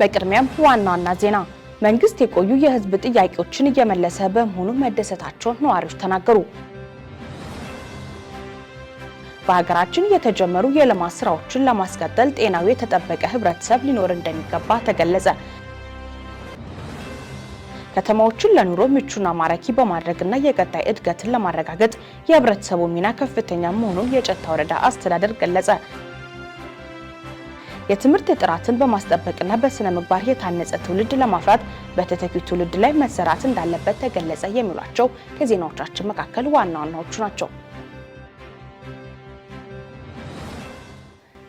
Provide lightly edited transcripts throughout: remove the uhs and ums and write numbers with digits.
በቅድሚያም ዋና ዋና ዜና። መንግስት የቆዩ የህዝብ ጥያቄዎችን እየመለሰ በመሆኑ መደሰታቸውን ነዋሪዎች ተናገሩ። በሀገራችን የተጀመሩ የልማት ስራዎችን ለማስቀጠል ጤናው የተጠበቀ ህብረተሰብ ሊኖር እንደሚገባ ተገለጸ። ከተማዎችን ለኑሮ ምቹና ማራኪ በማድረግና የቀጣይ እድገትን ለማረጋገጥ የህብረተሰቡ ሚና ከፍተኛ መሆኑን የጨታ ወረዳ አስተዳደር ገለጸ። የትምህርት ጥራትን በማስጠበቅና በስነ ምግባር የታነጸ ትውልድ ለማፍራት በተተኪው ትውልድ ላይ መሰራት እንዳለበት ተገለጸ። የሚሏቸው ከዜናዎቻችን መካከል ዋና ዋናዎቹ ናቸው።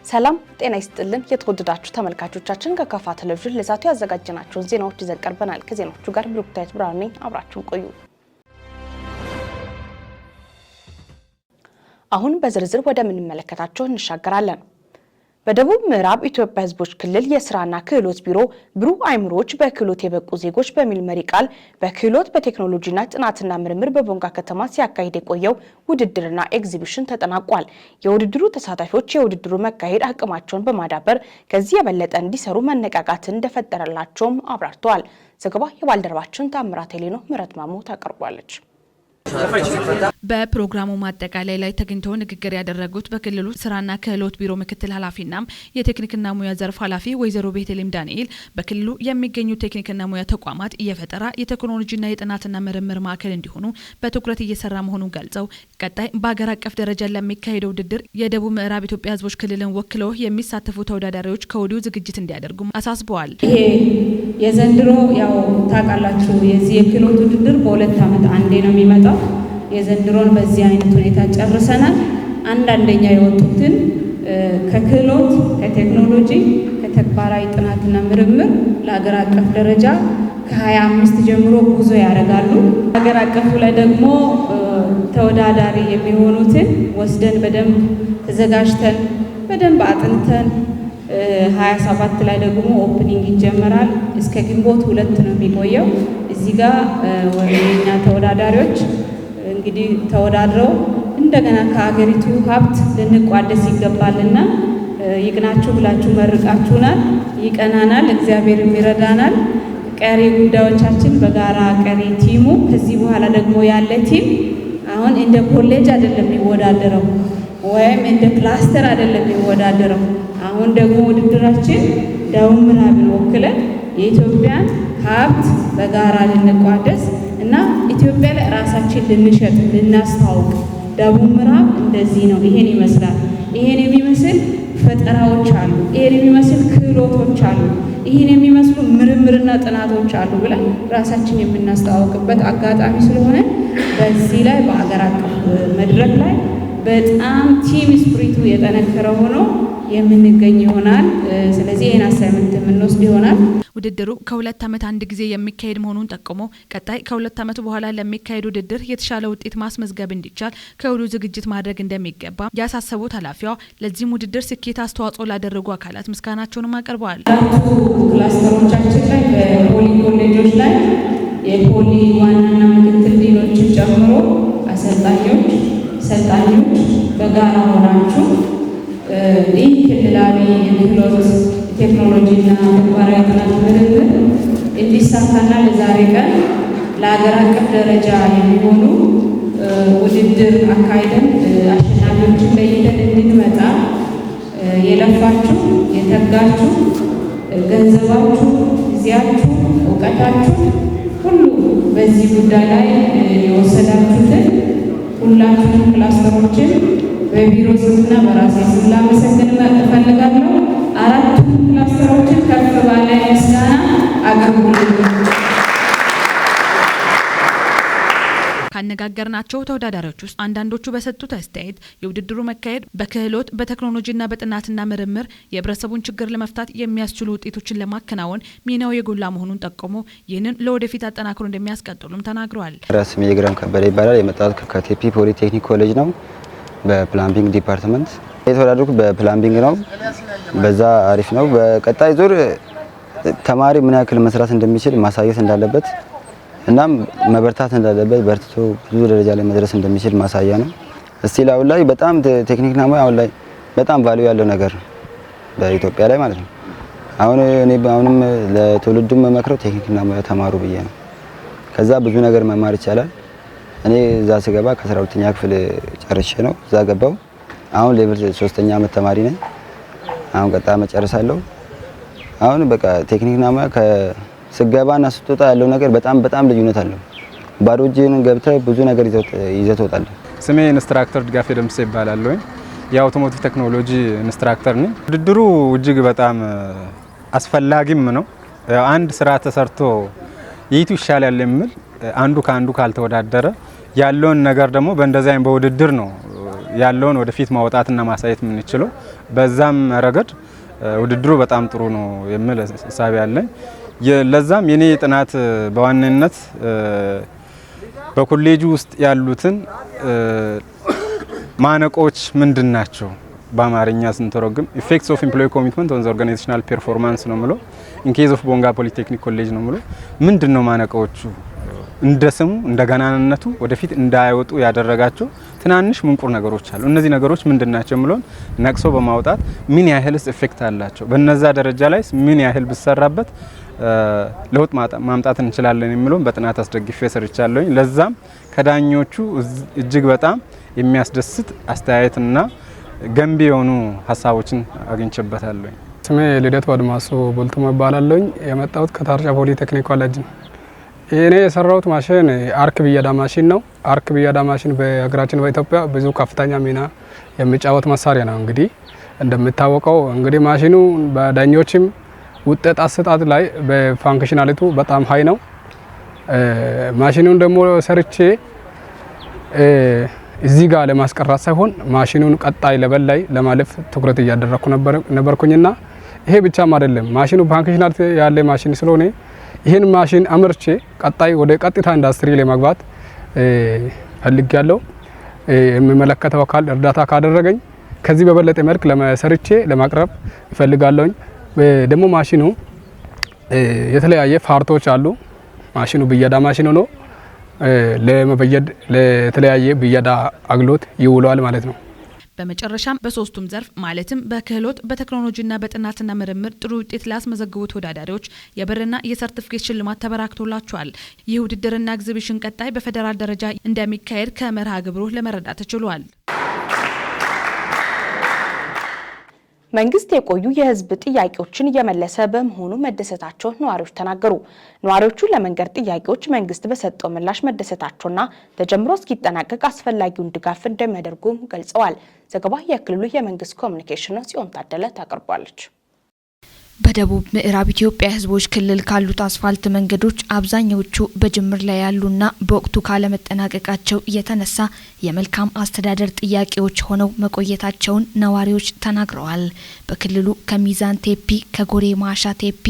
ሰላም ጤና ይስጥልን። የተወደዳችሁ ተመልካቾቻችን፣ ከካፋ ቴሌቪዥን ለዛቱ ያዘጋጀናቸውን ዜናዎች ይዘን ቀርበናል። ከዜናዎቹ ጋር ብሩክታይት ብርሃኑ ነኝ። አብራችሁን ቆዩ። አሁን በዝርዝር ወደምንመለከታቸው እንሻገራለን። በደቡብ ምዕራብ ኢትዮጵያ ሕዝቦች ክልል የስራና ክህሎት ቢሮ ብሩህ አእምሮዎች በክህሎት የበቁ ዜጎች በሚል መሪ ቃል በክህሎት፣ በቴክኖሎጂና ጥናትና ምርምር በቦንጋ ከተማ ሲያካሂድ የቆየው ውድድርና ኤግዚቢሽን ተጠናቋል። የውድድሩ ተሳታፊዎች የውድድሩ መካሄድ አቅማቸውን በማዳበር ከዚህ የበለጠ እንዲሰሩ መነቃቃትን እንደፈጠረላቸውም አብራርተዋል። ዘገባ የባልደረባችን ታምራት ሄሌኖ፣ ምህረት ማሞ ታቀርቧለች። በፕሮግራሙ ማጠቃለያ ላይ ተገኝተው ንግግር ያደረጉት በክልሉ ስራና ክህሎት ቢሮ ምክትል ኃላፊና የቴክኒክና ሙያ ዘርፍ ኃላፊ ወይዘሮ ቤተልሔም ዳንኤል በክልሉ የሚገኙ ቴክኒክና ሙያ ተቋማት የፈጠራ፣ የቴክኖሎጂና የጥናትና ምርምር ማዕከል እንዲሆኑ በትኩረት እየሰራ መሆኑን ገልጸው፣ ቀጣይ በሀገር አቀፍ ደረጃ ለሚካሄደው ውድድር የደቡብ ምዕራብ ኢትዮጵያ ሕዝቦች ክልልን ወክለው የሚሳተፉ ተወዳዳሪዎች ከወዲሁ ዝግጅት እንዲያደርጉ አሳስበዋል። ይሄ የዘንድሮ ያው ታውቃላችሁ፣ የዚህ የክህሎት ውድድር በ2 ዓመት አንዴ ነው የሚመጣው። የዘንድሮን በዚህ አይነት ሁኔታ ጨርሰናል። አንዳንደኛ የወጡትን ከክህሎት፣ ከቴክኖሎጂ፣ ከተግባራዊ ጥናትና ምርምር ለሀገር አቀፍ ደረጃ ከ25 ጀምሮ ጉዞ ያደርጋሉ። ሀገር አቀፉ ላይ ደግሞ ተወዳዳሪ የሚሆኑትን ወስደን በደንብ ተዘጋጅተን፣ በደንብ አጥንተን 27 ላይ ደግሞ opening ይጀመራል። እስከ ግንቦት 2 ነው የሚቆየው። እዚህ ጋር የኛ ተወዳዳሪዎች እንግዲህ ተወዳድረው እንደገና ከሀገሪቱ ሀብት ልንቋደስ ይገባልና ይቅናችሁ ብላችሁ መርቃችሁናል። ይቀናናል፣ እግዚአብሔርም ይረዳናል። ቀሪ ጉዳዮቻችን በጋራ ቀሪ team ኡ፣ ከዚህ በኋላ ደግሞ ያለ team አሁን እንደ ኮሌጅ አይደለም የሚወዳደረው ወይም እንደ cluster አይደለም የሚወዳደረው። አሁን ደግሞ ውድድራችን ደቡብ ምዕራብን ወክለን የኢትዮጵያን ሀብት በጋራ ልንቋደስ እና ኢትዮጵያ ላይ ራሳችን ልንሸጥ፣ ልናስተዋውቅ፣ ደቡብ ምዕራብ እንደዚህ ነው፣ ይሄን ይመስላል፣ ይሄን የሚመስል ፈጠራዎች አሉ፣ ይሄን የሚመስል ክህሎቶች አሉ፣ ይሄን የሚመስሉ ምርምርና ጥናቶች አሉ ብለን ራሳችን የምናስተዋውቅበት አጋጣሚ ስለሆነ በዚህ ላይ በአገር አቀፍ መድረክ ላይ በጣም team spirit ኡ የጠነከረ ሆኖ የምንገኝ ይሆናል። ስለዚህ ይህን assignment የምንወስድ ይሆናል። ውድድሩ ከ2 ዓመት አንድ ጊዜ የሚካሄድ መሆኑን ጠቁሞ፣ ቀጣይ ከ2 ዓመት በኋላ ለሚካሄድ ውድድር የተሻለ ውጤት ማስመዝገብ እንዲቻል ከወዲሁ ዝግጅት ማድረግ እንደሚገባ ያሳሰቡት ኃላፊዋ ለዚህም ውድድር ስኬት አስተዋጽኦ ላደረጉ አካላት ምስጋናቸውንም አቅርበዋል። አራቱ cluster ኦቻችን ላይ በፖሊ ኮሌጆች ላይ የፖሊ ዋናና ምክትል ዲኖችን ጨምሮ አሰልጣኞች፣ ሰልጣኞች በጋራ ሆናችሁ ይህ ክልላዊ የክህሎት፣ ቴክኖሎጂና ተግባራዊ ጥናት ምርምር እንዲሳካና ለዛሬ ቀን ለሀገር አቀፍ ደረጃ የሚሆኑ ውድድር አካሂደን አሸናፊዎችን ለይተን እንድንመጣ የለፋችሁ፣ የተጋችሁ፣ ገንዘባችሁ፣ ጊዜያችሁ፣ እውቀታችሁ ሁሉ በዚህ ጉዳይ ላይ የወሰዳችሁትን ሁላችሁንም cluster ኦችን በቢሮ ስምና በራሴ ስም ላመሰግን እፈልጋለሁ። አራቱም cluster ኦችን ከፍ ባለ ምስጋና አቅርቡልኝ። ካነጋገርናቸው ተወዳዳሪዎች ውስጥ አንዳንዶቹ በሰጡት አስተያየት የውድድሩ መካሄድ በክህሎት፣ በቴክኖሎጂና በጥናትና ምርምር የህብረተሰቡን ችግር ለመፍታት የሚያስችሉ ውጤቶችን ለማከናወን ሚናው የጎላ መሆኑን ጠቁሞ፣ ይህንን ለወደፊት አጠናክሮ እንደሚያስቀጥሉም ተናግረዋል። ስሜ ግረም ከበደ ይባላል። የመጣሁት ከቴፒ ፖሊቴክኒክ ኮሌጅ ነው። በ plumbing department የተወዳደርኩት በ plumbing ነው። በዛ አሪፍ ነው። በቀጣይ ዙር ተማሪ ምን ያክል መስራት እንደሚችል ማሳየት እንዳለበት፣ እናም መበርታት እንዳለበት፣ በርትቶ ብዙ ደረጃ ላይ መድረስ እንደሚችል ማሳያ ነው። Still አሁን ላይ በጣም ቴክኒክና ሙያ አሁን ላይ በጣም value ያለው ነገር ነው በኢትዮጵያ ላይ ማለት ነው። አሁን እኔ አሁንም ለትውልዱም መመክረው ቴክኒክና ሙያ ተማሩ ብዬ ነው። ከዛ ብዙ ነገር መማር ይቻላል። እኔ እዛ ስገባ ከ12ኛ ክፍል ጨርሼ ነው እዛ ገባው። አሁን level 3ኛ ዓመት ተማሪ ነኝ። አሁን ቀጣይ ዓመት ጨርሳለሁ። አሁን በቃ ቴክኒክና ሙያ ከስገባና ስትወጣ ያለው ነገር በጣም በጣም ልዩነት አለው። ባዶ እጅህን ገብተህ ብዙ ነገር ይዘህ ትወጣለህ። ስሜ instructor ድጋፌ ደምሴ ይባላል። የ automotive technology instructor ነኝ። ውድድሩ እጅግ በጣም አስፈላጊም ነው። አንድ ስራ ተሰርቶ የቱ ይሻላል የሚል አንዱ ከአንዱ ካልተወዳደረ ያለውን ነገር ደግሞ በእንደዚህ አይነት በውድድር ነው ያለውን ወደፊት ማውጣትና ማሳየት የምንችለው። በዛም ረገድ ውድድሩ በጣም ጥሩ ነው የሚል እሳቤ አለኝ። ለዛም የኔ ጥናት በዋነኝነት በኮሌጁ ውስጥ ያሉትን ማነቆች ምንድን ናቸው? በአማርኛ ስንተረጉም effects of employee commitment on the organizational performance ነው ምሎ in case of ቦንጋ polytechnic college ነው ምሎ። ምንድን ነው ማነቆዎቹ? እንደ ስሙ እንደ ገናንነቱ ወደፊት እንዳይወጡ ያደረጋቸው ትናንሽ ምንቁር ነገሮች አሉ። እነዚህ ነገሮች ምንድን ናቸው የሚለውን ነቅሶ በማውጣት ምን ያህልስ effect አላቸው፣ በነዛ ደረጃ ላይ ምን ያህል ብሰራበት ለውጥ ማምጣት እንችላለን የሚለውን በጥናት አስደግፌ ሰርቻለሁኝ። ለዛም ከዳኞቹ እጅግ በጣም የሚያስደስት አስተያየትና ገንቢ የሆኑ ሀሳቦችን አግኝቼበታለሁኝ። ስሜ ልደቱ አድማሱ ቦልቱማ እባላለሁኝ። የመጣሁት ከታርጫ ፖሊቴክኒክ ኮሌጅ ነው። እኔ የሰራሁት ማሽን arc ብየዳ ማሽን ነው። Arc ብየዳ ማሽን በሀገራችን በኢትዮጵያ ብዙ ከፍተኛ ሚና የሚጫወት መሳሪያ ነው። እንግዲህ እንደሚታወቀው እንግዲህ ማሽኑ በዳኞችም ውጤት አሰጣጥ ላይ በ functionality ው በጣም high ነው። ማሽኑን ደግሞ ሰርቼ እዚህ ጋር ለማስቀረት ሳይሆን ማሽኑን ቀጣይ level ላይ ለማለፍ ትኩረት እያደረኩ ነበርኩኝና ይሄ ብቻም አይደለም፣ ማሽኑ functionality ያለ ማሽን ስለሆነ ይህን ማሽን አምርቼ ቀጣይ ወደ ቀጥታ ኢንዱስትሪ ለመግባት ፈልጌያለሁ። የሚመለከተው አካል እርዳታ ካደረገኝ ከዚህ በበለጠ መልክ ለመሰርቼ ለማቅረብ እፈልጋለሁኝ። ደግሞ ማሽኑ የተለያየ part ኦች አሉ። ማሽኑ ብየዳ ማሽን ሆኖ ለመበየድ ለተለያየ ብየዳ አገልግሎት ይውላል ማለት ነው። በመጨረሻም በሶስቱም ዘርፍ ማለትም በክህሎት፣ በቴክኖሎጂና በጥናትና ምርምር ጥሩ ውጤት ላስመዘገቡ ተወዳዳሪዎች የብርና የሰርቲፊኬት ሽልማት ተበራክቶላቸዋል። ይህ ውድድርና ኤግዚቢሽን ቀጣይ በፌዴራል ደረጃ እንደሚካሄድ ከመርሃ ግብሩ ለመረዳት ተችሏል። መንግስት የቆዩ የህዝብ ጥያቄዎችን እየመለሰ በመሆኑ መደሰታቸውን ነዋሪዎች ተናገሩ። ነዋሪዎቹ ለመንገድ ጥያቄዎች መንግስት በሰጠው ምላሽ መደሰታቸውና ተጀምሮ እስኪጠናቀቅ አስፈላጊውን ድጋፍ እንደሚያደርጉም ገልጸዋል። ዘገባ የክልሉ የመንግስት ኮሚኒኬሽን ነው። ጽዮን ታደለ ታቀርቧለች። በደቡብ ምዕራብ ኢትዮጵያ ህዝቦች ክልል ካሉት አስፋልት መንገዶች አብዛኛዎቹ በጅምር ላይ ያሉና በወቅቱ ካለመጠናቀቃቸው የተነሳ የመልካም አስተዳደር ጥያቄዎች ሆነው መቆየታቸውን ነዋሪዎች ተናግረዋል። በክልሉ ከሚዛን ቴፒ፣ ከጎሬ ማሻ ቴፒ፣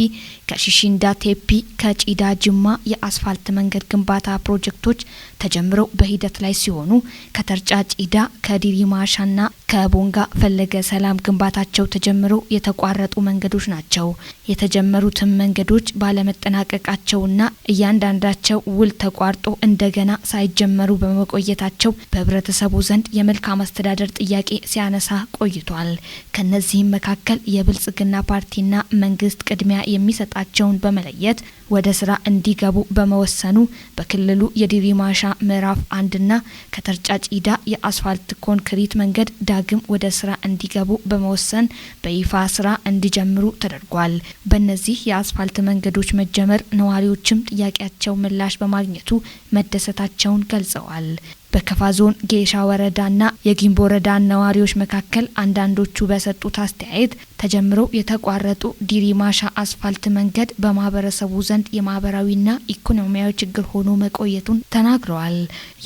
ከሺሺንዳ ቴፒ፣ ከጪዳ ጅማ የአስፋልት መንገድ ግንባታ ፕሮጀክቶች ተጀምረው በሂደት ላይ ሲሆኑ ከተርጫ ጪዳ፣ ከዲሪ ማሻና ከቦንጋ ፈለገ ሰላም ግንባታቸው ተጀምረው የተቋረጡ መንገዶች ናቸው። የተጀመሩትን መንገዶች ባለመጠናቀቃቸውና እያንዳንዳቸው ውል ተቋርጦ እንደገና ሳይጀመሩ በመቆየታቸው በህብረተሰቡ ዘንድ የመልካም አስተዳደር ጥያቄ ሲያነሳ ቆይቷል። ከነዚህም መካከል የብልጽግና ፓርቲና መንግስት ቅድሚያ የሚሰጣቸውን በመለየት ወደ ስራ እንዲገቡ በመወሰኑ በክልሉ የዲሪ ማሻ ምዕራፍ 1ና ከተርጫ ጪዳ የአስፋልት ኮንክሪት መንገድ ዳግም ወደ ስራ እንዲገቡ በመወሰን በይፋ ስራ እንዲጀምሩ ተደርጓል። በእነዚህ የአስፋልት መንገዶች መጀመር ነዋሪዎችም ጥያቄያቸው ምላሽ በማግኘቱ መደሰታቸውን ገልጸዋል። በከፋ ዞን ጌሻ ወረዳና የጊምቦ ወረዳ ነዋሪዎች መካከል አንዳንዶቹ በሰጡት አስተያየት ተጀምረው የተቋረጡ ዲሪ ማሻ አስፋልት መንገድ በማህበረሰቡ ዘንድ የማህበራዊና ኢኮኖሚያዊ ችግር ሆኖ መቆየቱን ተናግረዋል።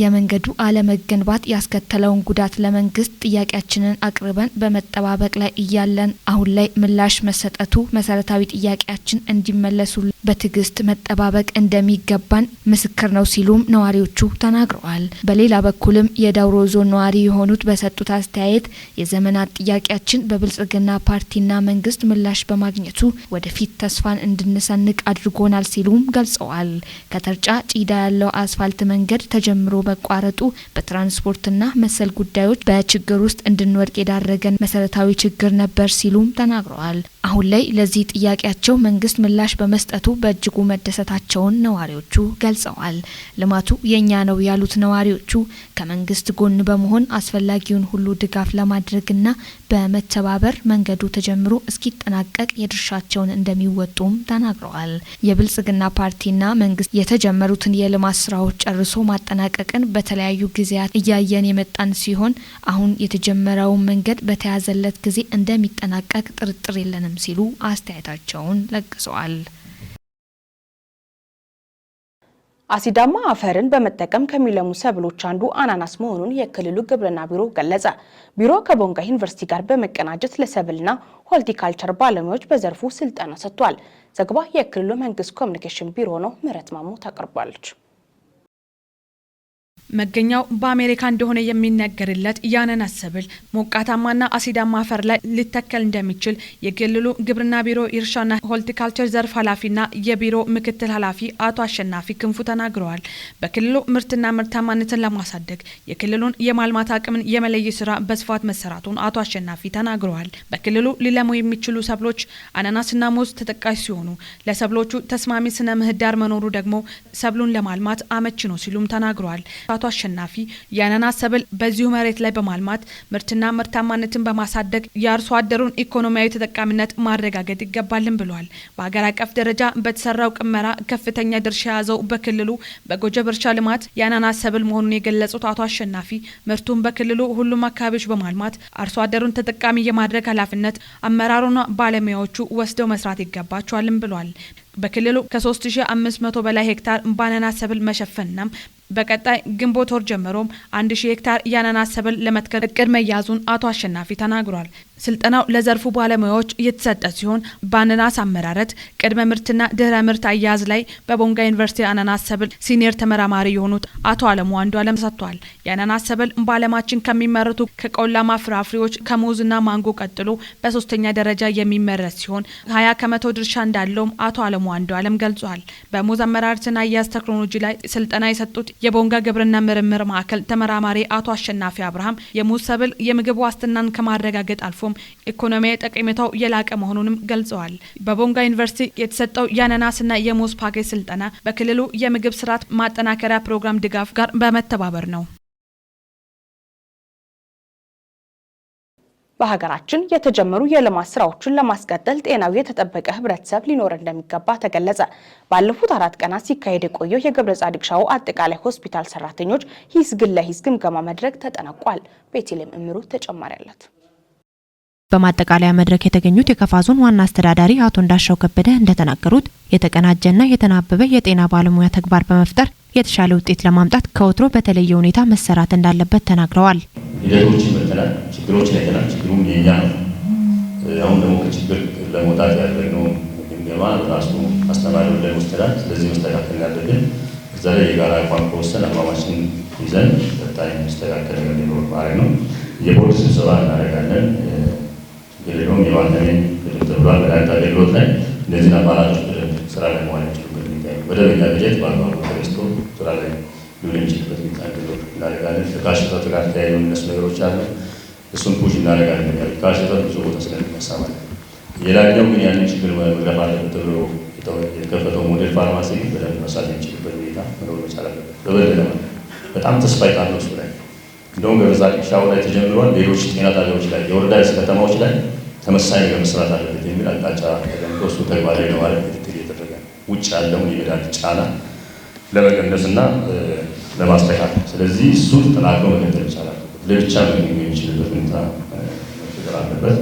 የመንገዱ አለመገንባት ያስከተለውን ጉዳት ለመንግስት ጥያቄያችንን አቅርበን በመጠባበቅ ላይ እያለን አሁን ላይ ምላሽ መሰጠቱ መሰረታዊ ጥያቄያችን እንዲመለሱ በትዕግስት መጠባበቅ እንደሚገባን ምስክር ነው ሲሉም ነዋሪዎቹ ተናግረዋል። በሌላ በኩልም የዳውሮ ዞን ነዋሪ የሆኑት በሰጡት አስተያየት የዘመናት ጥያቄያችን በብልጽግና ፓርቲና መንግስት ምላሽ በማግኘቱ ወደፊት ተስፋን እንድንሰንቅ አድርጎናል ሲሉም ገልጸዋል። ከተርጫ ጪዳ ያለው አስፋልት መንገድ ተጀምሮ መቋረጡ በትራንስፖርትና መሰል ጉዳዮች በችግር ውስጥ እንድንወድቅ የዳረገን መሰረታዊ ችግር ነበር ሲሉም ተናግረዋል። አሁን ላይ ለዚህ ጥያቄያቸው መንግስት ምላሽ በመስጠቱ በእጅጉ መደሰታቸውን ነዋሪዎቹ ገልጸዋል። ልማቱ የኛ ነው ያሉት ነዋሪዎቹ ከመንግስት ጎን በመሆን አስፈላጊውን ሁሉ ድጋፍ ለማድረግና በመተባበር መንገዱ ተጀምሮ እስኪጠናቀቅ የድርሻቸውን እንደሚወጡም ተናግረዋል። የብልጽግና ፓርቲና መንግስት የተጀመሩትን የልማት ስራዎች ጨርሶ ማጠናቀቅን በተለያዩ ጊዜያት እያየን የመጣን ሲሆን አሁን የተጀመረውን መንገድ በተያዘለት ጊዜ እንደሚጠናቀቅ ጥርጥር የለንም ሲሉ አስተያየታቸውን ለግሰዋል። አሲዳማ አፈርን በመጠቀም ከሚለሙ ሰብሎች አንዱ አናናስ መሆኑን የክልሉ ግብርና ቢሮ ገለጸ። ቢሮ ከቦንጋ ዩኒቨርሲቲ ጋር በመቀናጀት ለሰብልና ሆርቲካልቸር ባለሙያዎች በዘርፉ ስልጠና ሰጥቷል። ዘገባ የክልሉ መንግስት ኮሚኒኬሽን ቢሮ ነው። ምህረት ማሞ ታቀርባለች። መገኛው በአሜሪካ እንደሆነ የሚነገርለት የአናናስ ሰብል ሞቃታማና አሲዳማ አፈር ላይ ሊተከል እንደሚችል የክልሉ ግብርና ቢሮ የእርሻና ሆርቲካልቸር ዘርፍ ኃላፊና የቢሮ ምክትል ኃላፊ አቶ አሸናፊ ክንፉ ተናግረዋል። በክልሉ ምርትና ምርታማነትን ለማሳደግ የክልሉን የማልማት አቅምን የመለየት ስራ በስፋት መሰራቱን አቶ አሸናፊ ተናግረዋል። በክልሉ ሊለሙ የሚችሉ ሰብሎች አናናስና ሙዝ ተጠቃሽ ሲሆኑ ለሰብሎቹ ተስማሚ ስነ ምህዳር መኖሩ ደግሞ ሰብሉን ለማልማት አመቺ ነው ሲሉም ተናግረዋል። አቶ አሸናፊ የአናናስ ሰብል በዚሁ መሬት ላይ በማልማት ምርትና ምርታማነትን በማሳደግ የአርሶ አደሩን ኢኮኖሚያዊ ተጠቃሚነት ማረጋገጥ ይገባልን ብለዋል። በሀገር አቀፍ ደረጃ በተሰራው ቅመራ ከፍተኛ ድርሻ የያዘው በክልሉ በጎጀብ እርሻ ልማት የአናናስ ሰብል መሆኑን የገለጹት አቶ አሸናፊ ምርቱን በክልሉ ሁሉም አካባቢዎች በማልማት አርሶ አደሩን ተጠቃሚ የማድረግ ኃላፊነት አመራሩና ባለሙያዎቹ ወስደው መስራት ይገባቸዋልም ብለዋል። በክልሉ ከ3500 በላይ ሄክታር በአናናስ ሰብል መሸፈንና በቀጣይ ግንቦት ወር ጀምሮም 1000 ሄክታር የአናናስ ሰብል ለመትከል እቅድ መያዙን አቶ አሸናፊ ተናግሯል። ስልጠናው ለዘርፉ ባለሙያዎች የተሰጠ ሲሆን በአናናስ አመራረት፣ ቅድመ ምርትና ድህረ ምርት አያያዝ ላይ በቦንጋ ዩኒቨርሲቲ አናናስ ሰብል senior ተመራማሪ የሆኑት አቶ አለሙ አንዱ አለም ሰጥቷል። የአናናስ ሰብል በዓለማችን ከሚመረቱ ከቆላማ ፍራፍሬዎች ከሙዝና ማንጎ ቀጥሎ በሶስተኛ ደረጃ የሚመረት ሲሆን 20% ድርሻ እንዳለውም አቶ አለሙ አንዱ አለም ገልጿል። በሙዝ አመራረትና አያያዝ ቴክኖሎጂ ላይ ስልጠና የሰጡት የቦንጋ ግብርና ምርምር ማዕከል ተመራማሪ አቶ አሸናፊ አብርሃም የሙዝ ሰብል የምግብ ዋስትናን ከማረጋገጥ አልፎም ኢኮኖሚያዊ ጠቀሜታው የላቀ መሆኑንም ገልጸዋል። በቦንጋ ዩኒቨርሲቲ የተሰጠው የአናናስና የሙዝ ፓኬጅ ስልጠና በክልሉ የምግብ ስርዓት ማጠናከሪያ ፕሮግራም ድጋፍ ጋር በመተባበር ነው። በሀገራችን የተጀመሩ የልማት ስራዎችን ለማስቀጠል ጤናው የተጠበቀ ህብረተሰብ ሊኖር እንደሚገባ ተገለጸ። ባለፉት 4 ቀናት ሲካሄድ የቆየው የገብረ ጻዲቅ ሻዎ አጠቃላይ ሆስፒታል ሰራተኞች ሂስ ግለ ሂስ ግምገማ መድረክ ተጠናቋል። ቤተልሔም እምሩ ተጨማሪ አላት። በማጠቃለያ መድረክ የተገኙት የከፋ ዞን ዋና አስተዳዳሪ አቶ እንዳሻው ከበደ እንደተናገሩት የተቀናጀና የተናበበ የጤና ባለሙያ ተግባር በመፍጠር የተሻለ ውጤት ለማምጣት ከወትሮ በተለየ ሁኔታ መሰራት እንዳለበት ተናግረዋል። ሂደቶችን መተናል፣ ችግሮችን አይተናል። ችግሩም የኛ ነው። አሁን ደግሞ ከችግር ለመውጣት ያደረግነው ግምገማ ራሱ አስተማሪ ብለን ወስደናል። ስለዚህ መስተካከል ያለብን እዛ ላይ የጋራ አቋም ከወሰን አቋማችንን ይዘን ቀጣይ የሚስተካከል ነገር ሊኖር ማድረግ ነው። የቦርድ ስብሰባ እናደርጋለን። ሌሎም የማተሜን ቅድም ተብሏል። መድኃኒት አገልግሎት ላይ እነዚህን አማራጮች በደንብ ስራ ላይ መዋል የሚችሉበት ሁኔታ መደበኛ በጀት በአግባቡ ተገዝቶ ስራ ላይ ሊውል የሚችልበት ሁኔታ እንዲኖር እናደርጋለን። ከ cash እጥረት ጋር ተያይዘው የሚነሱ ነገሮች አሉ። እሱን push እናደርጋለን። cash እጥረት ብዙ ቦታ ስለሚነሳ ማለት ነው። ሌላኛው ግን ያንን ችግር መቅረፍ አለበት ተብሎ የተከፈተው model pharmacy ግን በደንብ መስራት የሚችልበት ሁኔታ መኖር መቻል አለበት። በበለጠ ማለት በጣም ተስፋ ይጣለው እሱ ላይ እንደውም ገብረ ጻዲቅ ሻዎ ላይ ተጀምሯል። ሌሎች ጤና ጣቢያዎች ላይ የወረዳ ከተማዎች ላይ ተመሳሳይ ነገር መስራት አለበት የሚል አቅጣጫ ተቀምጦ እሱ ተግባራዊ ለማድረግ ክትትል እየተደረገ ነው። ውጭ ያለውን የመድኃኒት ጫና ለመቀነስና ለማስተካከል፣ ስለዚህ እሱ ተጠናክሮ መቀጠል ይቻላል። ለብቻ መገኘት የሚችልበት ሁኔታ መፈጠር አለበት።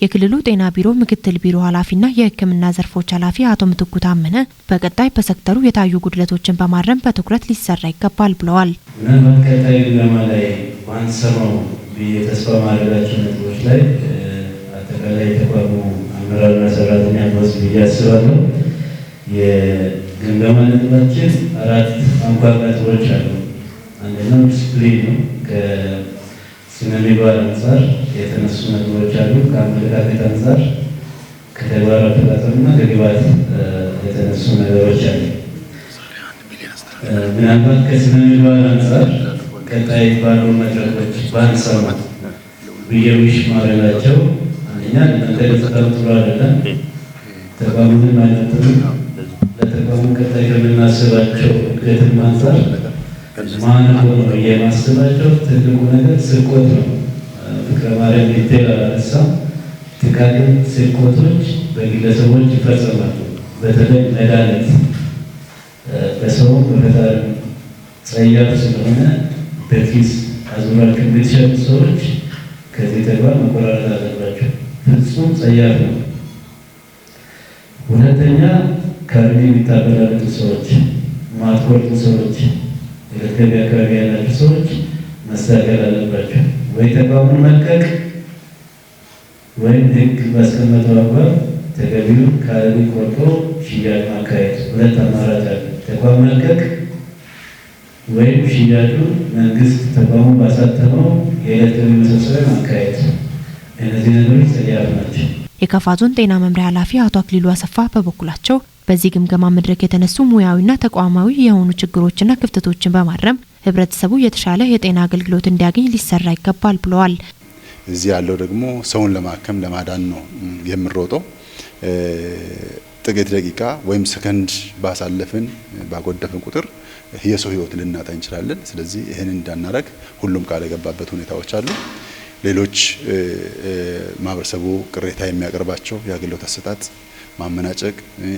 የክልሉ ጤና ቢሮ ምክትል ቢሮ ኃላፊና የሕክምና ዘርፎች ኃላፊ አቶ ምትኩ ታመነ በቀጣይ በሴክተሩ የታዩ ጉድለቶችን በማረም በትኩረት ሊሰራ ይገባል ብለዋል። ምናልባት ቀጣይ ግምገማ ላይ ባንሰማው ብዬ ተስፋ ማድረጋቸው ነጥቦች ላይ አጠቃላይ የተቋሙ አመራርና ሰራተኛ ቦስ ብዬ አስባለሁ። የግምገማ ነጥባችን አራት አንኳር ነጥቦች አሉ። አንደኛው ዲስፕሊን ነው። ከስነ ምግባር አንጻር የተነሱ ነጥቦች አሉ። ከአመለካከት አንጻር፣ ከተግባር አፈጻጸምና ከግብዓት የተነሱ ነገሮች አሉ። ምናልባት ከስነ ምግባር አንጻር ቀጣይ ባሉ መድረኮች ባንሰማ ብዬ wish ማድረጋቸው፣ አንደኛ እናንተ ገጽታው ጥሩ አይደለም፣ ተቋሙንም አይመጥንም። ለተቋሙ ቀጣይ ከምናስባቸው እድገትም አንጻር ማነቆ ነው ብዬ የማስባቸው ትልቁ ነገር ስርቆት ነው። ፍቅረ ማርያም detail አላነሳም። ጥቃቅን ስርቆቶች በግለሰቦች ይፈጸማሉ። በተለይ መድኃኒት በሰውም በፈጣሪም ጸያፍ ስለሆነ በኪስ አዙራችሁ የምትሸጡ ሰዎች ከዚህ ተግባር መቆራረጥ አለባቸው። ፍጹም ጸያፍ ነው። ሁለተኛ፣ ካርኒ የሚታበላልጡ ሰዎች፣ ማትቆርጡ ሰዎች፣ የዕለት ገቢ አካባቢ ያላችሁ ሰዎች መስተካከል አለባቸው። ወይ ተቋሙን መልቀቅ ወይም ሕግ ባስቀመጠው አግባብ ተገቢውን ካርኒ ቆርጦ ሽያጭ ማካሄድ። ሁለት አማራጭ አለ። ተቋም መልቀቅ ወይም ሽያጩ መንግስት ተቋሙ ባሳተመው የዕለት ገቢ መሰብሰቢያ ማካሄድ። እነዚህ ነገሮች ጸያፍ ናቸው። የከፋ ዞን ጤና መምሪያ ኃላፊ አቶ አክሊሉ አሰፋ በበኩላቸው በዚህ ግምገማ መድረክ የተነሱ ሙያዊና ተቋማዊ የሆኑ ችግሮችና ክፍተቶችን በማረም ህብረተሰቡ የተሻለ የጤና አገልግሎት እንዲያገኝ ሊሰራ ይገባል ብለዋል። እዚህ ያለው ደግሞ ሰውን ለማከም ለማዳን ነው የምንሮጠው። ጥቂት ደቂቃ ወይም ሰከንድ ባሳለፍን ባጎደፍን ቁጥር የሰው ህይወት ልናጣ እንችላለን። ስለዚህ ይህንን እንዳናረግ ሁሉም ቃል የገባበት ሁኔታዎች አሉ። ሌሎች ማህበረሰቡ ቅሬታ የሚያቀርባቸው የአገልግሎት አሰጣጥ ማመናጨቅ፣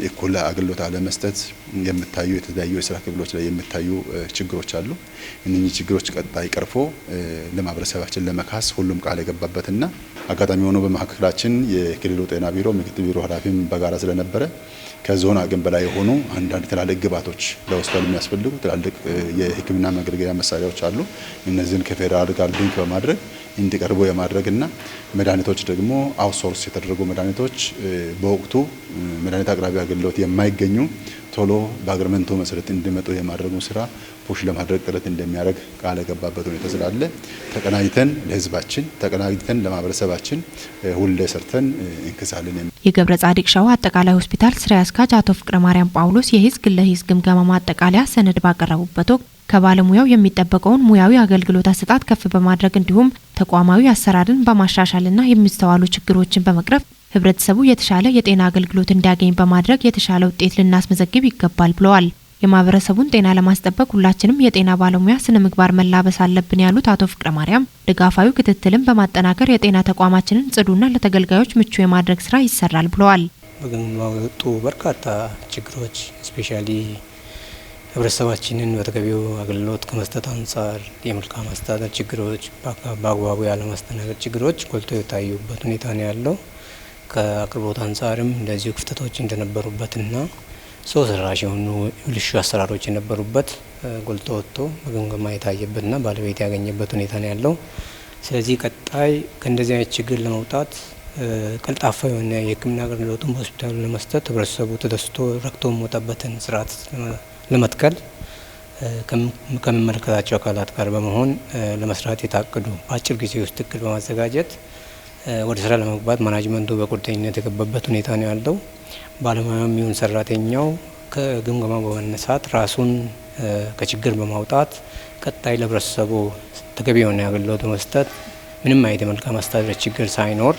እኩል አገልግሎት አለመስጠት የምታዩ የተለያዩ የስራ ክፍሎች ላይ የሚታዩ ችግሮች አሉ። እነኚህ ችግሮች ቀጣይ ቀርፎ ለማህበረሰባችን ለመካስ ሁሉም ቃል የገባበትና አጋጣሚ ሆኖ በመካከላችን የክልሉ ጤና ቢሮ ምክትል ቢሮ ኃላፊም በጋራ ስለነበረ ከዞን አቅም በላይ የሆኑ አንዳንድ ትላልቅ ግብዓቶች ለሆስፒታል የሚያስፈልጉ ትላልቅ የሕክምና መገልገያ መሳሪያዎች አሉ። እነዚህን ከፌዴራል ጋር link በማድረግ እንዲቀርቡ የማድረግና መድኃኒቶች ደግሞ outsource የተደረጉ መድኃኒቶች በወቅቱ መድኃኒት አቅራቢ አገልግሎት የማይገኙ ቶሎ በ agreement ኡ መሰረት እንዲመጡ የማድረጉ ስራ push ለማድረግ ጥረት እንደሚያደርግ ቃል የገባበት ሁኔታ ስላለ ተቀናጅተን ለህዝባችን፣ ተቀናጅተን ለማህበረሰባችን ሁሌ ሰርተን እንክሳለን። የገብረ ጻዲቅ ሸዋ አጠቃላይ ሆስፒታል ስራ አስኪያጅ አቶ ፍቅረ ማርያም ጳውሎስ የሂስ ግለ ሂስ ግምገማ ማጠቃለያ ሰነድ ባቀረቡበት ወቅት ከባለሙያው የሚጠበቀውን ሙያዊ አገልግሎት አሰጣጥ ከፍ በማድረግ እንዲሁም ተቋማዊ አሰራርን በማሻሻልና የሚስተዋሉ ችግሮችን በመቅረፍ ህብረተሰቡ የተሻለ የጤና አገልግሎት እንዲያገኝ በማድረግ የተሻለ ውጤት ልናስመዘግብ ይገባል ብለዋል። የማህበረሰቡን ጤና ለማስጠበቅ ሁላችንም የጤና ባለሙያ ስነ ምግባር መላበስ አለብን ያሉት አቶ ፍቅረ ማርያም ድጋፋዊ ክትትልን በማጠናከር የጤና ተቋማችንን ጽዱና ለተገልጋዮች ምቹ የማድረግ ስራ ይሰራል ብለዋል። በግምገማው የወጡ በርካታ ችግሮች specially ህብረተሰባችንን በተገቢው አገልግሎት ከመስጠት አንጻር የመልካም አስተዳደር ችግሮች፣ በአግባቡ ያለማስተናገድ ችግሮች ጎልቶ የታዩበት ሁኔታ ነው ያለው። ከአቅርቦት አንጻርም እንደዚሁ ክፍተቶች እንደነበሩበትና ሰው ሰራሽ የሆኑ ብልሹ አሰራሮች የነበሩበት ጎልቶ ወጥቶ በግምገማ የታየበትና ባለቤት ያገኘበት ሁኔታ ነው ያለው። ስለዚህ ቀጣይ ከእንደዚህ አይነት ችግር ለመውጣት፣ ቀልጣፋ የሆነ የሕክምና አገልግሎቱን በሆስፒታሉ ለመስጠት፣ ህብረተሰቡ ተደስቶ ረክቶ የሚወጣበትን ስርዓት ለመትከል ከሚመለከታቸው አካላት ጋር በመሆን ለመስራት የታቀዱ በአጭር ጊዜ ውስጥ እቅድ በማዘጋጀት ወደ ስራ ለመግባት management ኡ በቁርጠኝነት የገባበት ሁኔታ ነው ያለው። ባለሙያውም ይሁን ሰራተኛው ከግምገማ በመነሳት ራሱን ከችግር በማውጣት ቀጣይ ለህብረተሰቡ ተገቢ የሆነ አገልግሎት በመስጠት ምንም አይነት የመልካም አስተዳደር ችግር ሳይኖር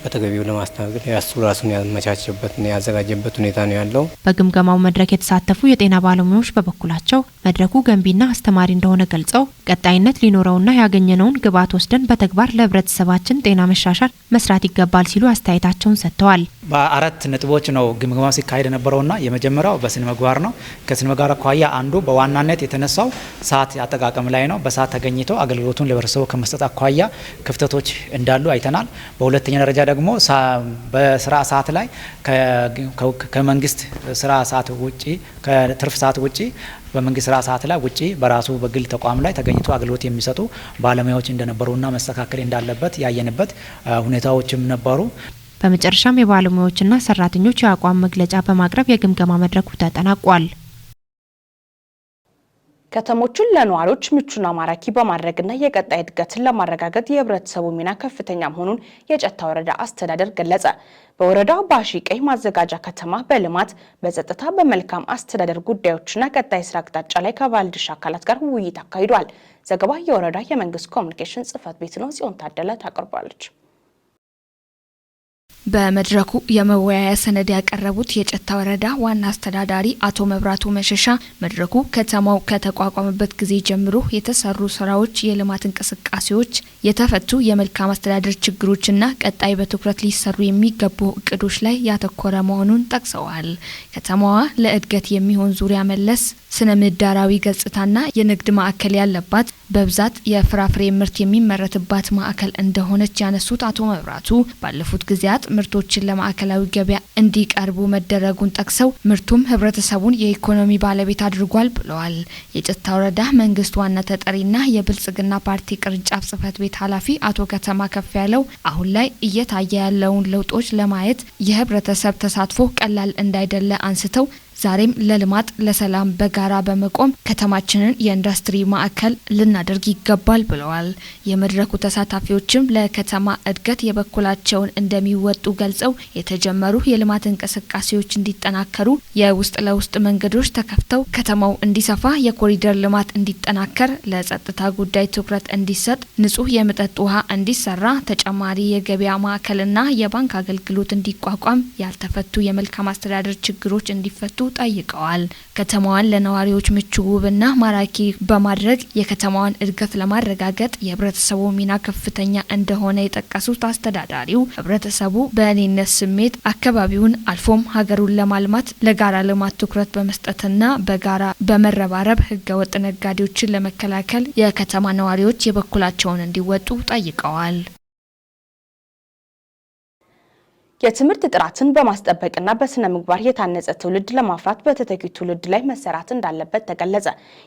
በተገቢው ለማስተናገድ ያሱ ራሱን ያመቻቸበትና ያዘጋጀበት ሁኔታ ነው ያለው። በግምገማው መድረክ የተሳተፉ የጤና ባለሙያዎች በበኩላቸው መድረኩ ገንቢና አስተማሪ እንደሆነ ገልጸው ቀጣይነት ሊኖረውና ያገኘነውን ግብዓት ወስደን በተግባር ለህብረተሰባችን ጤና መሻሻል መስራት ይገባል ሲሉ አስተያየታቸውን ሰጥተዋል። በአራት ነጥቦች ነው ግምገማው ሲካሄድ የነበረውና የመጀመሪያው በስነ ምግባር ነው። ከስነ ምግባር አኳያ አንዱ በዋናነት የተነሳው ሰዓት አጠቃቀም ላይ ነው። በሰዓት ተገኝቶ አገልግሎቱን ለህብረተሰቡ ከመስጠት አኳያ ክፍተቶች እንዳሉ አይተናል። በሁለተኛ ደረጃ ደግሞ በስራ ሰዓት ላይ ከመንግስት ስራ ሰዓት ውጪ፣ ከትርፍ ሰዓት ውጪ፣ በመንግስት ስራ ሰዓት ላይ ውጪ በራሱ በግል ተቋም ላይ ተገኝቶ አገልግሎት የሚሰጡ ባለሙያዎች እንደነበሩና መስተካከል እንዳለበት ያየንበት ሁኔታዎችም ነበሩ። በመጨረሻም የባለሙያዎችና ሰራተኞች የአቋም መግለጫ በማቅረብ የግምገማ መድረኩ ተጠናቋል። ከተሞችን ለነዋሪዎች ምቹና ማራኪ በማድረግና የቀጣይ እድገትን ለማረጋገጥ የህብረተሰቡ ሚና ከፍተኛ መሆኑን የጨታ ወረዳ አስተዳደር ገለጸ። በወረዳው ባሺ ቀይ ማዘጋጃ ከተማ በልማት፣ በጸጥታ፣ በመልካም አስተዳደር ጉዳዮችና ቀጣይ ስራ አቅጣጫ ላይ ከባለድርሻ አካላት ጋር ውይይት አካሂዷል። ዘገባ የወረዳ የመንግስት ኮሚኒኬሽን ጽህፈት ቤት ነው። ጽዮን ታደለ ታቀርባለች። በመድረኩ የመወያያ ሰነድ ያቀረቡት የጨታ ወረዳ ዋና አስተዳዳሪ አቶ መብራቱ መሸሻ መድረኩ ከተማው ከተቋቋመበት ጊዜ ጀምሮ የተሰሩ ስራዎች፣ የልማት እንቅስቃሴዎች፣ የተፈቱ የመልካም አስተዳደር ችግሮችና ቀጣይ በትኩረት ሊሰሩ የሚገቡ እቅዶች ላይ ያተኮረ መሆኑን ጠቅሰዋል። ከተማዋ ለእድገት የሚሆን ዙሪያ መለስ ስነ ምህዳራዊ ገጽታና የንግድ ማዕከል ያለባት፣ በብዛት የፍራፍሬ ምርት የሚመረትባት ማዕከል እንደሆነች ያነሱት አቶ መብራቱ ባለፉት ጊዜያት ምርቶችን ለማዕከላዊ ገበያ እንዲቀርቡ መደረጉን ጠቅሰው ምርቱም ህብረተሰቡን የኢኮኖሚ ባለቤት አድርጓል ብለዋል። የጨታ ወረዳ መንግስት ዋና ተጠሪና የብልጽግና ፓርቲ ቅርንጫፍ ጽህፈት ቤት ኃላፊ አቶ ከተማ ከፍ ያለው አሁን ላይ እየታየ ያለውን ለውጦች ለማየት የህብረተሰብ ተሳትፎ ቀላል እንዳይደለ አንስተው ዛሬም ለልማት፣ ለሰላም በጋራ በመቆም ከተማችንን የኢንዱስትሪ ማዕከል ልናደርግ ይገባል ብለዋል። የመድረኩ ተሳታፊዎችም ለከተማ እድገት የበኩላቸውን እንደሚወጡ ገልጸው የተጀመሩ የልማት እንቅስቃሴዎች እንዲጠናከሩ፣ የውስጥ ለውስጥ መንገዶች ተከፍተው ከተማው እንዲሰፋ፣ የኮሪደር ልማት እንዲጠናከር፣ ለጸጥታ ጉዳይ ትኩረት እንዲሰጥ፣ ንጹህ የመጠጥ ውሃ እንዲሰራ፣ ተጨማሪ የገበያ ማዕከልና የባንክ አገልግሎት እንዲቋቋም፣ ያልተፈቱ የመልካም አስተዳደር ችግሮች እንዲፈቱ ጠይቀዋል። ከተማዋን ለነዋሪዎች ምቹ፣ ውብና ማራኪ በማድረግ የከተማዋን እድገት ለማረጋገጥ የህብረተሰቡ ሚና ከፍተኛ እንደሆነ የጠቀሱት አስተዳዳሪው ህብረተሰቡ በእኔነት ስሜት አካባቢውን አልፎም ሀገሩን ለማልማት ለጋራ ልማት ትኩረት በመስጠትና በጋራ በመረባረብ ህገወጥ ነጋዴዎችን ለመከላከል የከተማ ነዋሪዎች የበኩላቸውን እንዲወጡ ጠይቀዋል። የትምህርት ጥራትን በማስጠበቅና በስነ ምግባር የታነጸ ትውልድ ለማፍራት በተተኪው ትውልድ ላይ መሰራት እንዳለበት ተገለጸ።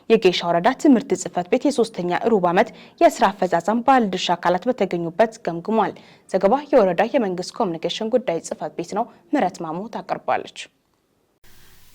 የጌሻ ወረዳ ትምህርት ጽሕፈት ቤት የሶስተኛ ሩብ ዓመት የስራ አፈጻጸም ባለድርሻ አካላት በተገኙበት ገምግሟል። ዘገባ የወረዳ የመንግስት ኮሚኒኬሽን ጉዳይ ጽሕፈት ቤት ነው። ምህረት ማሞ ታቀርባለች።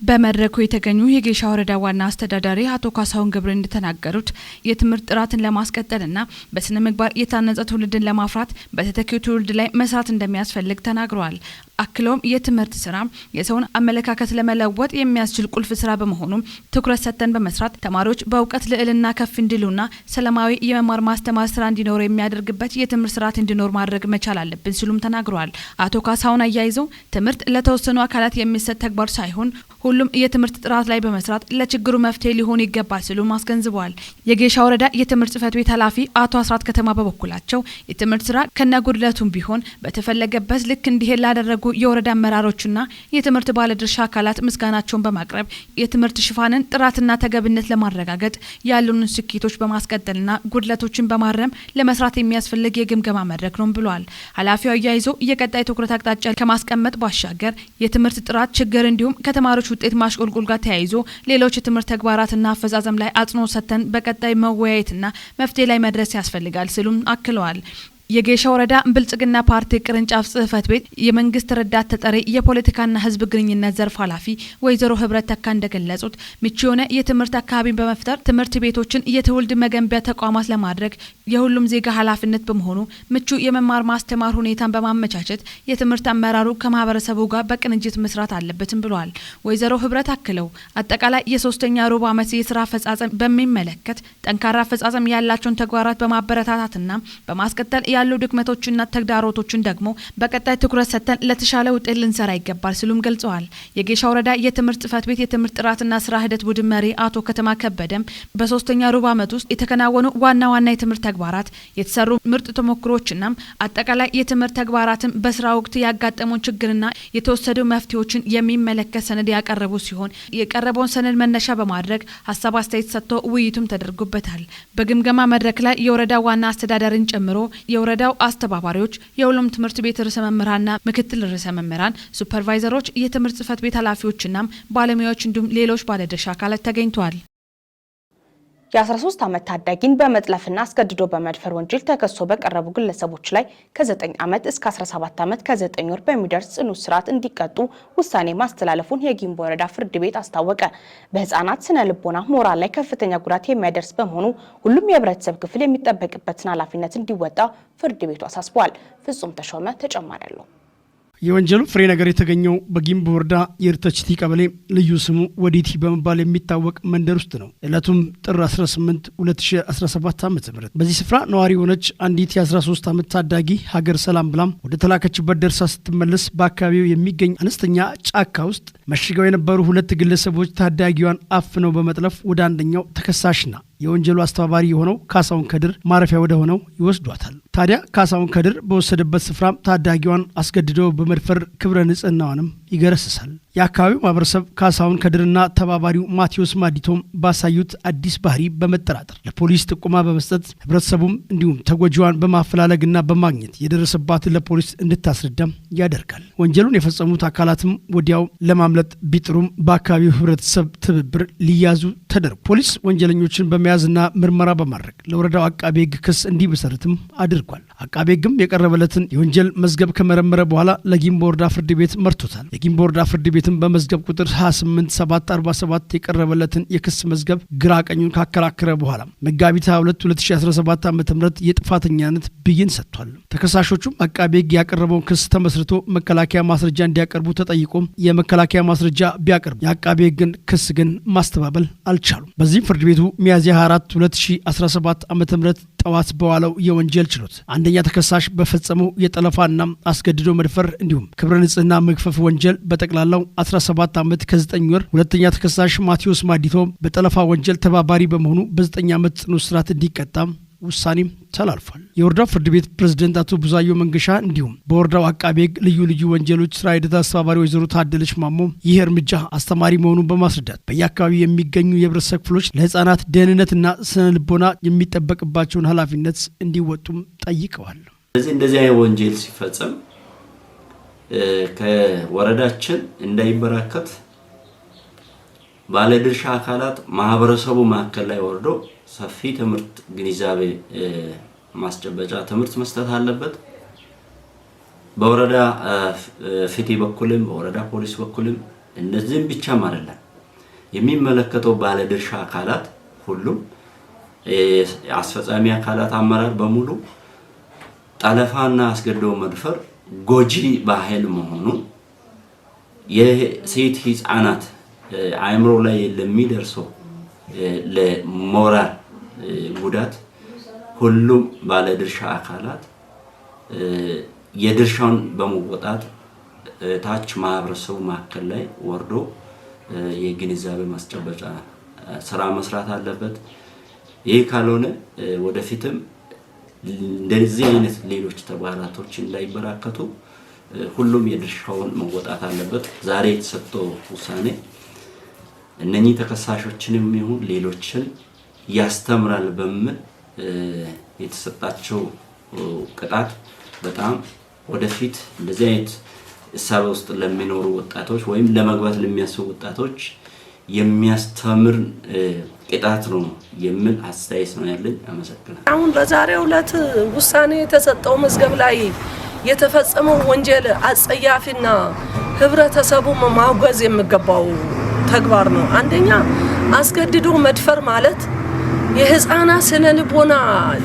በመድረኩ የተገኙ የጌሻ ወረዳ ዋና አስተዳዳሪ አቶ ካሳሁን ገብረ እንደተናገሩት የትምህርት ጥራትን ለማስቀጠልና በስነ ምግባር የታነጸ ትውልድን ለማፍራት በተተኪው ትውልድ ላይ መስራት እንደሚያስፈልግ ተናግረዋል። አክለውም የትምህርት ስራ የሰውን አመለካከት ለመለወጥ የሚያስችል ቁልፍ ስራ በመሆኑ ትኩረት ሰጥተን በመስራት ተማሪዎች በእውቀት ልዕልና ከፍ እንዲሉና ሰላማዊ የመማር ማስተማር ስራ እንዲኖር የሚያደርግበት የትምህርት ስርዓት እንዲኖር ማድረግ መቻል አለብን ሲሉም ተናግረዋል። አቶ ካሳሁን አያይዘው ትምህርት ለተወሰኑ አካላት የሚሰጥ ተግባር ሳይሆን ሁሉም የትምህርት ጥራት ላይ በመስራት ለችግሩ መፍትሄ ሊሆን ይገባል ሲሉም አስገንዝበዋል። የጌሻ ወረዳ የትምህርት ጽሕፈት ቤት ኃላፊ አቶ አስራት ከተማ በበኩላቸው የትምህርት ስራ ከነጉድለቱም ቢሆን በተፈለገበት ልክ እንዲሄድ ላደረጉ የወረዳ አመራሮችና የትምህርት ባለድርሻ አካላት ምስጋናቸውን በማቅረብ የትምህርት ሽፋንን ጥራትና ተገብነት ለማረጋገጥ ያሉንን ስኬቶች በማስቀጠልና ጉድለቶችን በማረም ለመስራት የሚያስፈልግ የግምገማ መድረክ ነው ብሏል። ኃላፊው አያይዞ የቀጣይ ትኩረት አቅጣጫ ከማስቀመጥ ባሻገር የትምህርት ጥራት ችግር እንዲሁም ከተማሪዎች ውጤት ማሽቆልቆል ጋር ተያይዞ ሌሎች የትምህርት ተግባራትና አፈጻጸም ላይ አጽንኦት ሰጥተን በቀጣይ መወያየትና መፍትሄ ላይ መድረስ ያስፈልጋል ሲሉም አክለዋል። የጌሻ ወረዳ ብልጽግና ፓርቲ ቅርንጫፍ ጽህፈት ቤት የመንግስት ረዳት ተጠሪ የፖለቲካና ሕዝብ ግንኙነት ዘርፍ ኃላፊ ወይዘሮ ህብረት ተካ እንደገለጹት ምቹ የሆነ የትምህርት አካባቢን በመፍጠር ትምህርት ቤቶችን የትውልድ መገንቢያ ተቋማት ለማድረግ የሁሉም ዜጋ ኃላፊነት በመሆኑ ምቹ የመማር ማስተማር ሁኔታን በማመቻቸት የትምህርት አመራሩ ከማህበረሰቡ ጋር በቅንጅት መስራት አለበትም ብለዋል። ወይዘሮ ህብረት አክለው አጠቃላይ የሶስተኛ ሩብ ዓመት የስራ አፈጻጸም በሚመለከት ጠንካራ አፈጻጸም ያላቸውን ተግባራት በማበረታታትና በማስቀጠል ያሉ ድክመቶችና ተግዳሮቶችን ደግሞ በቀጣይ ትኩረት ሰጥተን ለተሻለ ውጤት ልንሰራ ይገባል ሲሉም ገልጸዋል። የጌሻ ወረዳ የትምህርት ጽሕፈት ቤት የትምህርት ጥራትና ስራ ሂደት ቡድን መሪ አቶ ከተማ ከበደም በሶስተኛ ሩብ ዓመት ውስጥ የተከናወኑ ዋና ዋና የትምህርት ተግባራት፣ የተሰሩ ምርጥ ተሞክሮችና አጠቃላይ የትምህርት ተግባራትን በስራ ወቅት ያጋጠመውን ችግርና የተወሰዱ መፍትሄዎችን የሚመለከት ሰነድ ያቀረቡ ሲሆን የቀረበውን ሰነድ መነሻ በማድረግ ሀሳብ አስተያየት ሰጥቶ ውይይቱም ተደርጎበታል። በግምገማ መድረክ ላይ የወረዳ ዋና አስተዳዳሪን ጨምሮ የወረዳው አስተባባሪዎች፣ የሁሉም ትምህርት ቤት ርዕሰ መምህራንና ምክትል ርዕሰ መምህራን፣ ሱፐርቫይዘሮች፣ የትምህርት ጽሕፈት ቤት ኃላፊዎችና ባለሙያዎች እንዲሁም ሌሎች ባለድርሻ አካላት ተገኝተዋል። የ13 ዓመት ታዳጊን በመጥለፍና አስገድዶ በመድፈር ወንጀል ተከሶ በቀረቡ ግለሰቦች ላይ ከ9 ዓመት እስከ 17 ዓመት ከ9 ወር በሚደርስ ጽኑ እስራት እንዲቀጡ ውሳኔ ማስተላለፉን የጊምቦ ወረዳ ፍርድ ቤት አስታወቀ። በህፃናት ስነ ልቦና፣ ሞራል ላይ ከፍተኛ ጉዳት የሚያደርስ በመሆኑ ሁሉም የህብረተሰብ ክፍል የሚጠበቅበትን ኃላፊነት እንዲወጣ ፍርድ ቤቱ አሳስቧል። ፍጹም ተሾመ ተጨማሪ አለው። የወንጀሉ ፍሬ ነገር የተገኘው በጊምቦ ወረዳ የርተችቲ ቀበሌ ልዩ ስሙ ወዲቲ በመባል የሚታወቅ መንደር ውስጥ ነው። ዕለቱም ጥር 18 2017 ዓ.ም። በዚህ ስፍራ ነዋሪ የሆነች አንዲት የ13 ዓመት ታዳጊ ሀገር ሰላም ብላም ወደ ተላከችበት ደርሳ ስትመለስ በአካባቢው የሚገኝ አነስተኛ ጫካ ውስጥ መሽገው የነበሩ ሁለት ግለሰቦች ታዳጊዋን አፍነው በመጥለፍ ወደ አንደኛው ተከሳሽና የወንጀሉ አስተባባሪ የሆነው ካሳሁን ከድር ማረፊያ ወደ ሆነው ይወስዷታል። ታዲያ ካሳሁን ከድር በወሰደበት ስፍራ ታዳጊዋን አስገድዶ በመድፈር ክብረ ንጽህናዋንም ይገረስሳል። የአካባቢው ማህበረሰብ ካሳሁን ከድርና ተባባሪው ማቴዎስ ማዲቶም ባሳዩት አዲስ ባህሪ በመጠራጠር ለፖሊስ ጥቆማ በመስጠት ህብረተሰቡም እንዲሁም ተጎጂዋን በማፈላለግና በማግኘት የደረሰባትን ለፖሊስ እንድታስረዳም ያደርጋል። ወንጀሉን የፈጸሙት አካላትም ወዲያው ለማምለጥ ቢጥሩም በአካባቢው ህብረተሰብ ትብብር ሊያዙ ተደርጎ ፖሊስ ወንጀለኞችን በመያዝና ምርመራ በማድረግ ለወረዳው አቃቤ ህግ ክስ እንዲመሰርትም አድርጓል። አቃቤ ህግም የቀረበለትን የወንጀል መዝገብ ከመረመረ በኋላ ለጊምቦ ወረዳ ፍርድ ቤት መርቶታል። የጊምቦ ወረዳ ፍርድ ቤትም በመዝገብ ቁጥር 28747 የቀረበለትን የክስ መዝገብ ግራ ቀኙን ካከራከረ በኋላ መጋቢት 22 2017 ዓ.ም የጥፋተኛነት ብይን ሰጥቷል። ተከሳሾቹም አቃቤ ህግ ያቀረበውን ክስ ተመስርቶ መከላከያ ማስረጃ እንዲያቀርቡ ተጠይቆ የመከላከያ ማስረጃ ቢያቀርቡ የአቃቤ ህግን ክስ ግን ማስተባበል አልቻሉም። በዚህም ፍርድ ቤቱ ሚያዝያ 24 2017 ዓ.ም ጠዋት በዋለው የወንጀል ችሎት አንደኛ ተከሳሽ በፈጸመው የጠለፋና አስገድዶ መድፈር እንዲሁም ክብረ ንጽህና መግፈፍ ወንጀል በጠቅላላው 17 ዓመት ከ9 ወር፣ ሁለተኛ ተከሳሽ ማቴዎስ ማዲቶ በጠለፋ ወንጀል ተባባሪ በመሆኑ በ9 ዓመት ጽኑ እስራት እንዲቀጣ ውሳኔም ተላልፏል። የወረዳው ፍርድ ቤት ፕሬዝደንት አቶ ቡዛዮ መንገሻ እንዲሁም በወረዳው አቃቤ ሕግ ልዩ ልዩ ወንጀሎች ስራ ሂደት አስተባባሪ ወይዘሮ ታደለች ማሞ ይህ እርምጃ አስተማሪ መሆኑን በማስረዳት በየአካባቢው የሚገኙ የህብረተሰብ ክፍሎች ለህፃናት ደህንነትና ስነ ልቦና የሚጠበቅባቸውን ኃላፊነት እንዲወጡም ጠይቀዋል። ስለዚህ እንደዚህ አይነት ወንጀል ሲፈጸም ከወረዳችን እንዳይበራከት ባለድርሻ አካላት ማህበረሰቡ መካከል ላይ ወርዶ ሰፊ ትምህርት ግንዛቤ ማስጨበጫ ትምህርት መስጠት አለበት። በወረዳ ፍትህ በኩልም በወረዳ ፖሊስ በኩልም እነዚህም ብቻም አይደለም የሚመለከተው ባለድርሻ አካላት ሁሉም አስፈጻሚ አካላት አመራር በሙሉ ጠለፋና አስገድዶ መድፈር ጎጂ ባህል መሆኑን የሴት ህፃናት አእምሮ ላይ ለሚደርሰው ለሞራል ጉዳት ሁሉም ባለድርሻ አካላት የድርሻውን በመወጣት ታች ማህበረሰቡ መካከል ላይ ወርዶ የግንዛቤ ማስጨበጫ ስራ መስራት አለበት። ይህ ካልሆነ ወደፊትም እንደዚህ አይነት ሌሎች ተግባራቶች እንዳይበራከቱ ሁሉም የድርሻውን መወጣት አለበት። ዛሬ የተሰጠው ውሳኔ እነኚህ ተከሳሾችንም ይሁን ሌሎችን ያስተምራል በሚል የተሰጣቸው ቅጣት በጣም ወደፊት እንደዚህ አይነት እሳቤ ውስጥ ለሚኖሩ ወጣቶች ወይም ለመግባት ለሚያስቡ ወጣቶች የሚያስተምር ቅጣት ነው የሚል አስተያየት ነው ያለኝ። አመሰግናለሁ። አሁን በዛሬው ዕለት ውሳኔ የተሰጠው መዝገብ ላይ የተፈጸመው ወንጀል አጸያፊና ህብረተሰቡ ማውገዝ የሚገባው ተግባር ነው። አንደኛ አስገድዶ መድፈር ማለት የህፃናት ስነ ልቦና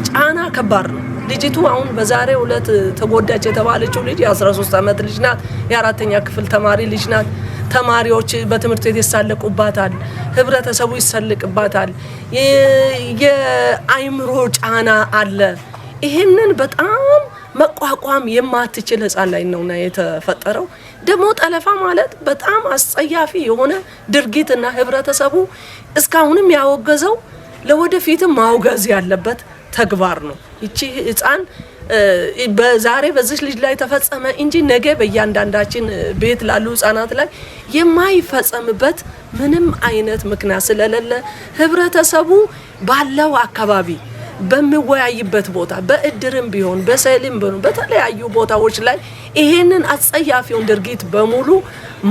ጫና ከባድ ነው። ልጅቱ አሁን በዛሬው ዕለት ተጎዳች የተባለችው ልጅ የ13 ዓመት ልጅ ናት። የአራተኛ ክፍል ተማሪ ልጅ ናት። ተማሪዎች በትምህርት ቤት ይሳለቁባታል፣ ህብረተሰቡ ይሰልቅባታል። የአይምሮ ጫና አለ። ይህንን በጣም መቋቋም የማትችል ህፃን ላይ ነውና የተፈጠረው። ደግሞ ጠለፋ ማለት በጣም አስጸያፊ የሆነ ድርጊትና ህብረተሰቡ እስካሁንም ያወገዘው ለወደፊትም ማውገዝ ያለበት ተግባር ነው። ይቺ ህፃን በዛሬ በዚች ልጅ ላይ ተፈጸመ እንጂ ነገ በእያንዳንዳችን ቤት ላሉ ህጻናት ላይ የማይፈጸምበት ምንም አይነት ምክንያት ስለሌለ ህብረተሰቡ ባለው አካባቢ በሚወያይበት ቦታ በእድርም ቢሆን፣ በሰልም ቢሆን፣ በተለያዩ ቦታዎች ላይ ይሄንን አጸያፊውን ድርጊት በሙሉ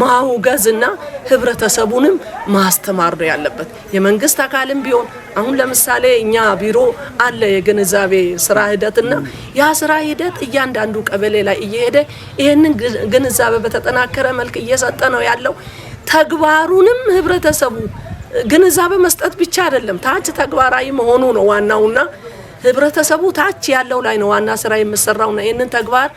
ማውገዝና ህብረተሰቡንም ማስተማር ነው ያለበት። የመንግስት አካልም ቢሆን፣ አሁን ለምሳሌ እኛ ቢሮ አለ የግንዛቤ ስራ ሂደትና ያ ስራ ሂደት እያንዳንዱ ቀበሌ ላይ እየሄደ ይሄንን ግንዛቤ በተጠናከረ መልክ እየሰጠ ነው ያለው። ተግባሩንም ህብረተሰቡ ግንዛቤ መስጠት ብቻ አይደለም፣ ታች ተግባራዊ መሆኑ ነው ዋናውና ህብረተሰቡ ታች ያለው ላይ ነው ዋና ስራ የሚሰራውና ይህንን ተግባር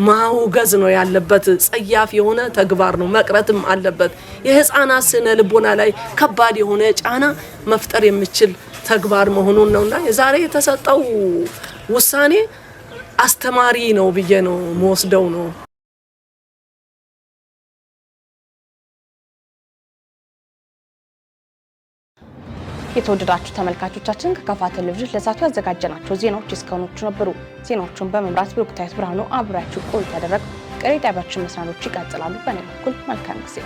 ማውገዝ ነው ያለበት። ጸያፍ የሆነ ተግባር ነው፣ መቅረትም አለበት። የህፃናት ስነ ልቦና ላይ ከባድ የሆነ ጫና መፍጠር የሚችል ተግባር መሆኑን ነውና የዛሬ የተሰጠው ውሳኔ አስተማሪ ነው ብዬ ነው መወስደው ነው። የተወደዳችሁ ተመልካቾቻችን፣ ከካፋ ቴሌቪዥን ለሰዓቱ ያዘጋጀናቸው ዜናዎች እስካሁኖቹ ነበሩ። ዜናዎቹን በመምራት ብሩክታዊት ብርሃኑ አብሬያችሁ ቆይታ ያደረግኩ። ቀሪ ጣቢያችን መሰናዶች ይቀጥላሉ። በእኔ በኩል መልካም ጊዜ።